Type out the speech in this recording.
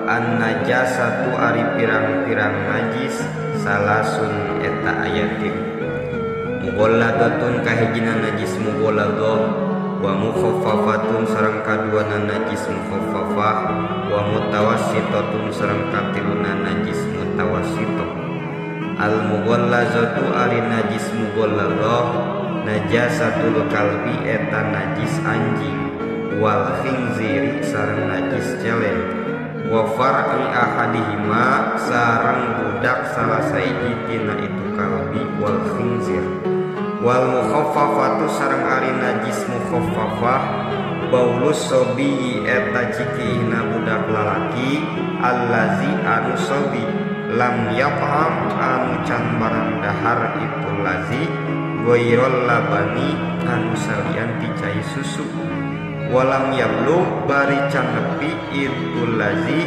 An najasatu ari pirang-pirang najis salasun eta aya tilu. Mughalladatun kahijina najis mughalladah, wa mukhaffafatun sareng kaduana najis mukhaffafah, wa mutawassitatun sareng katiluna najis mutawassitah. Al mughallazatu ari najis mughalladah najasatul kalbi eta najis anjing, wal khinziri sareng najis celeng, wa far'i ahadihima sareng budak salah sahiji tina itu kalbi wal khinzir. Wal mukhaffafatu sareng ari najis mukhaffafah baulus sobi eta cikiihna budak lalaki, allazi anu sobi lam yat'am anu can barang dahar itu lazi ghairol labani anu salian ti cai susu, walam yablugh bari can nepi itu lazi.